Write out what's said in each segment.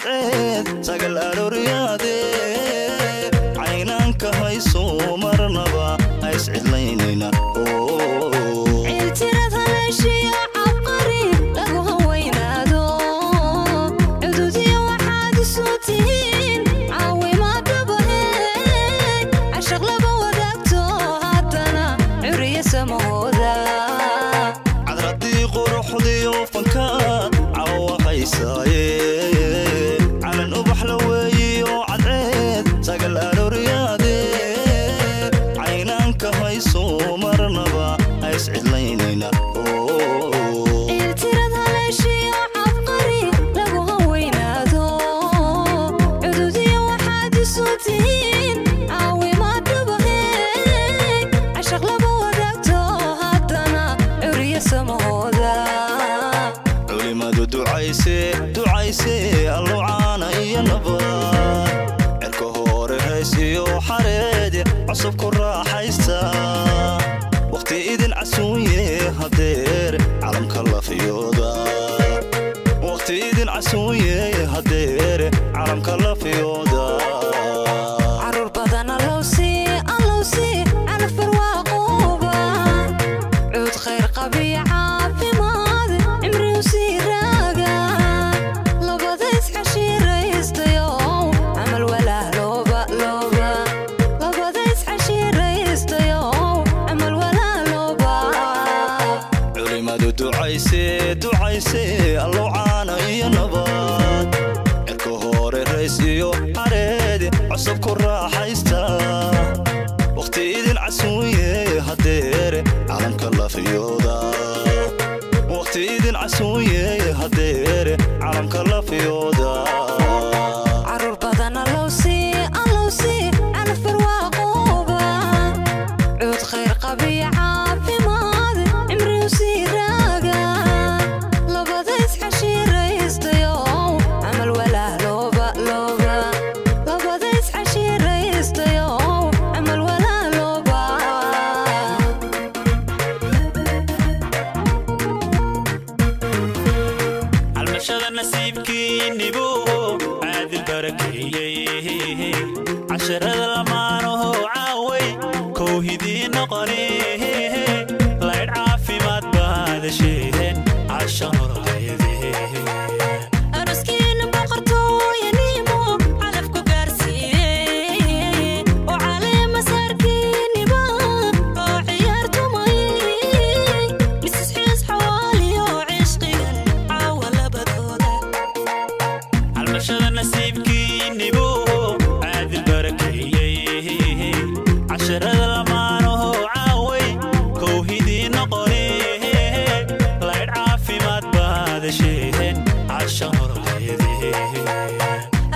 Cadceed sagal arooryaade, caynaanka hayso marnaba hays cidlaynayna. Ciiltirad haleeshiyo cabqari lagu hawaynaado, cududiyo waxaad isu tihiin caawimaadabahe, cashaq laba wadaagto haddana curiya samahooda. Cadradii quruxdiyo fankaad cawa haysaaye, calan ubax la weeyiyo cadceed sagal arooryaade, caynaanka hayso marnaba hays cidlaynayna. Ciiltirad haleeshiyo cabqari lagu hawaynaado, cududiyo waxaad isu tihiin caawimaadabahe, cashaq laba wadaagto haddana curiya samahooda. Culimadu ducayse ducayse, allo caana iyo nabad, cirka hore rays iyo xareed cusub ku raaxaysta, wakhti idin casuunye hadeer calamka lafiyooda, wakhti idin casuunye hadeer calamka lafiyooda. Caruur badan allowsii allowsii, calaf barwaaqooba, cuud khayr qabiyo caafimaad cimri u sii raaga, labada isxashiiraystayow camal walaah looba looba, labada isxashiiraystayow camal walaah looba. Culimadu ducayse ducayse, allo caana iyo nabad, cirka hore rays iyo xareed cusub ku raaxaysta, wakhti idin casuunye hadeer calamka lafiyooda, wakhti idin casuunye hadeer calamka lafiyooda. Caruur badan allowsii allowsii, calaf barwaaqooba, cuud khayr qabiyo caafimaad cimri u sii raaga, labada isxashiiraystayow camal walaah looba looba, labada isxashiiraystayow camal walaah looba. Calmashada nasiibkiinibu caadil barakeeyey, casharada lamaanaho caaway kowhidii noqoni, laydh caafimaad baadasheen casha nololeedee. Aroskiina boqortooyanimo calafku gaarsiiyey, oo caleema saarkiiniba oo ciyaartumay, misisxiis xawaaliyo cishqigan caawa labadooda. Calmashada nasiibkiinibu caadil barakeeyey, casharada lamaanaho caaway kowhidii noqoni, laydh caafimaad baadasheen casha nololeedee.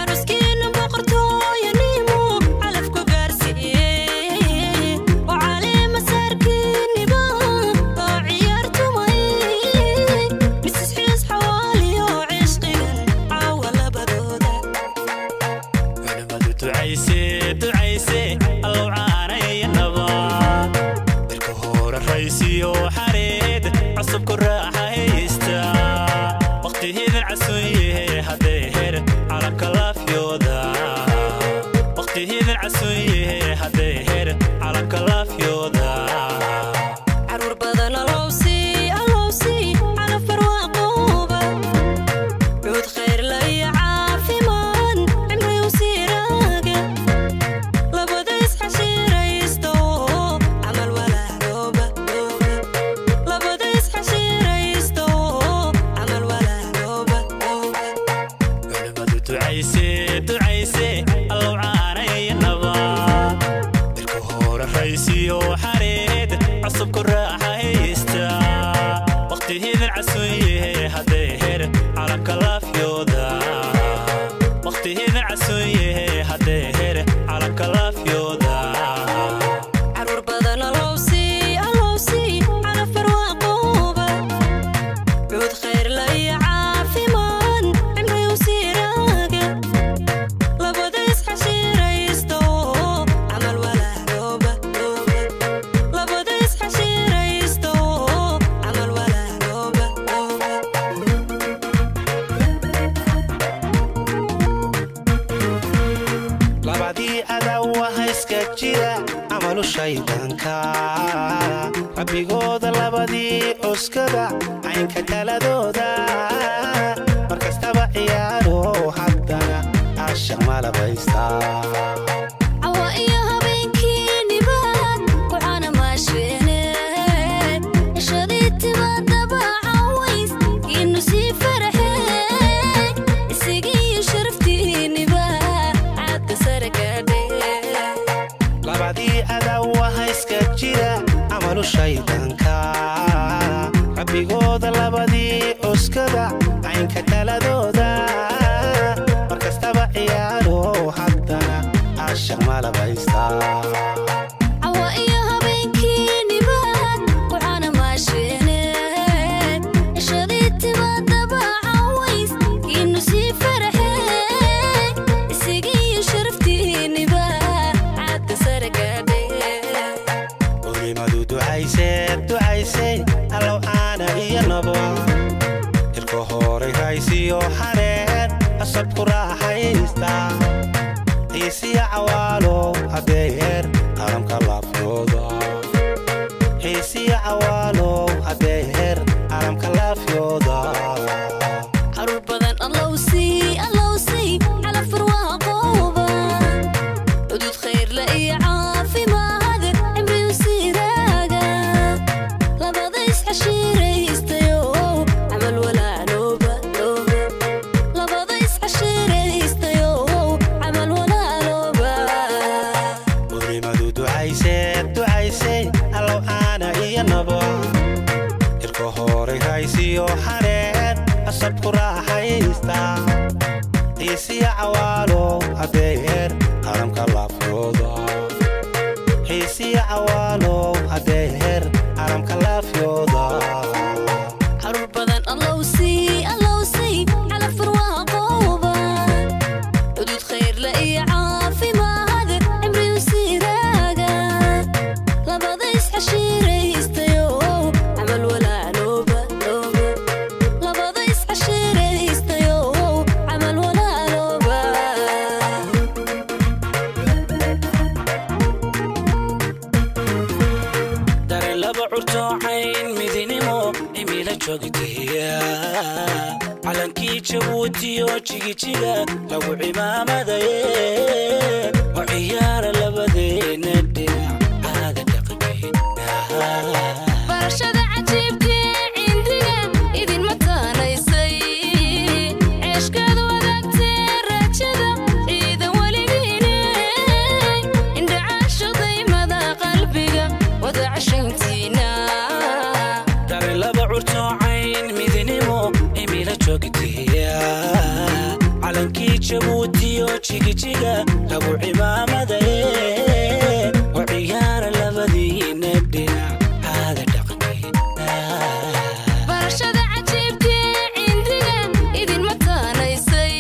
Aroskiina boqortooyanimo calafku gaarsiiyey, oo caleema saarkiiniba oo ciyaartumay, misisxiis xawaaliyo cishqigan caawa labadooda. Culimadu ducayse ducayse, allow caanay nabad, cirka hore raysiyo xareed cusub ku raaxaysta, waqtihiidin casuunye hadeer calamka laafyooda, waqtihiidin casuunye hadeer calamka laafyooda. Caruur badan allowsii allowsii, calaf barwaaqooba, cuud khayr la iyo caafimaad cimri u sii raaga, labada isxashiiraysto camal walaah looba looba, labada isxashiiraysto camal walaah looba looba. Culimadu ducayse ducayse, allow caanay nabad, cirka hore raysiyo xareed cusub ku raaxaysta, waqtihiidin casuunye hadeer calamka laafyooda, waqtihiidin casuunye hadeer calamka laafyooda. Caruur badan allowsii allowsii, calaf barwaaqooba, cuud khayr la iyo caafimaad cimri u sii raaga, labada isxashiiraysto camal walaah looba looba, labada isxashiiraysto camal walaah looba looba. Labadii cadaawaha iska jira camalu shaydaanka, rabbigooda labadii cuskada caynka taladooda, mar kastaba ciyaaro haddana caashaq malabaysta. Cawa iyo habeenkii nibaad ku canamaasheene, cishadii timaadaba caways kiinu sii faraxee, isigiiyo sharaftiiniba caadka sare gaadhee. Labadii cadaawaha iska jira camalu shaydaanka, rabbigooda labadii cuskada caynka taladooda, mar kastaba ciyaaro haddana caashaq malabaysta. Cawa iyo habeenkii nibaad ku canamaasheene, cishadii timaadaba caways kiinu sii faraxee, isigiiyo sharaftiiniba caadka sare gaadhee. Culimadu ducaysee ducaysay allow caana iyo nabo, irka horay raysiyo xareed cusub ku raaxaysta, xiisiya cawaalo hadeer qalamka laafyooda, xiisiya cawaalo hadeer qalamka laafyooda. Caruur badan allow sii, allow sii, calaf barwaaqooba, cudud khayrle iyo caafimaad, cimri u sii raaga, labada iscashiiraystayo camal walaalooba looba, labada iscashiiraystayo camal walaalooba. Culimadu ducaysee ducaysay allow caana iyo nabo, irka horay raysiyo xareed cusub ku raaxaysta, xiisiya cawaalo hadeer qalamka laafyooda, xiisiya cawaalo hadeer qalamka laafyooda. Caruur badan allow sii, allow sii, calaf barwaaqooba, cudud khayrle iyo caafimaad, cimri u sii raaga, labada iscashiiraystayo camal walaalooba looba, labada iscashiiraystayo camal walaalooba. Dareen laba curto cayn midnimo cimila joogtaya, calankii Jabuutiyo jigijiga lagu cimaamadaye, oo ciyaara labadeena dhinac caada dhaqankeena. Barashada cajiibkee cindiga idinma taanaysay, ceeshkaad wadaagtee rajada ciida weligiine, indhacaashudaymada qalbiga wada cashayntiina. Dareen laba curto cayn midnimo cimila joogtaya, calankii Jabuutiyo jigijiga lagu cimaamadaye, oo ciyaara labadiina dhinac caada dhaqankeena. Barashada cajiibkee cindiga idinma taanaysay,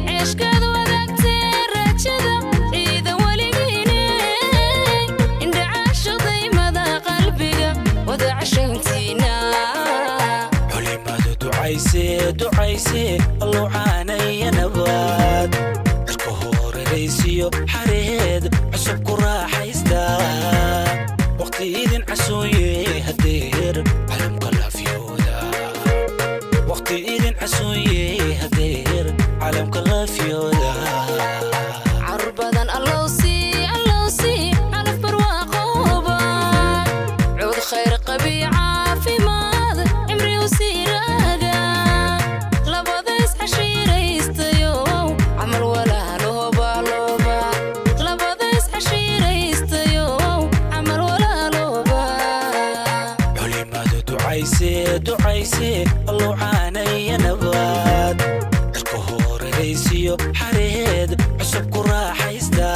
ceeshkaad wadaagtee rajada ciida weligiine, indhacaashudaymada qalbiga wada cashayntiina. Culimadu ducaysee ducaysee allow caanaya nabaad, cirka horeraysiyo xareed cusub ku raaxaysta, waqti idin casuuye hadeer calamka laafyooda, waqti idin casuuye hadeer calamka laafyooda. Caruur badan allow sii, allow sii, calaf barwaaqooba, cud khayr qabi caafimaad, cimri u sii raaga, labada iscashiiraystayo camal walaalooba looba, labada iscashiiraystayo camal walaalooba. Culimadu ducaysee ducaysee allow caanaya nabaad, cirka horeraysiyo xareed cusub ku raaxaysta,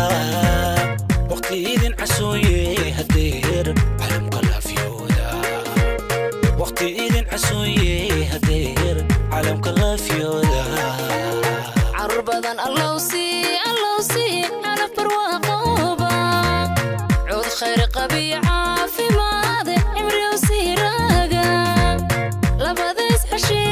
waqti idin casuuye hadeer calamka laafyooda, waqti idin casuuye hadeer calamka laafyooda. Caruur badan allow sii, allow sii, calaf barwaaqooba, cud khayr qabi caafimaad, cimri u sii raaga, labada iscashiir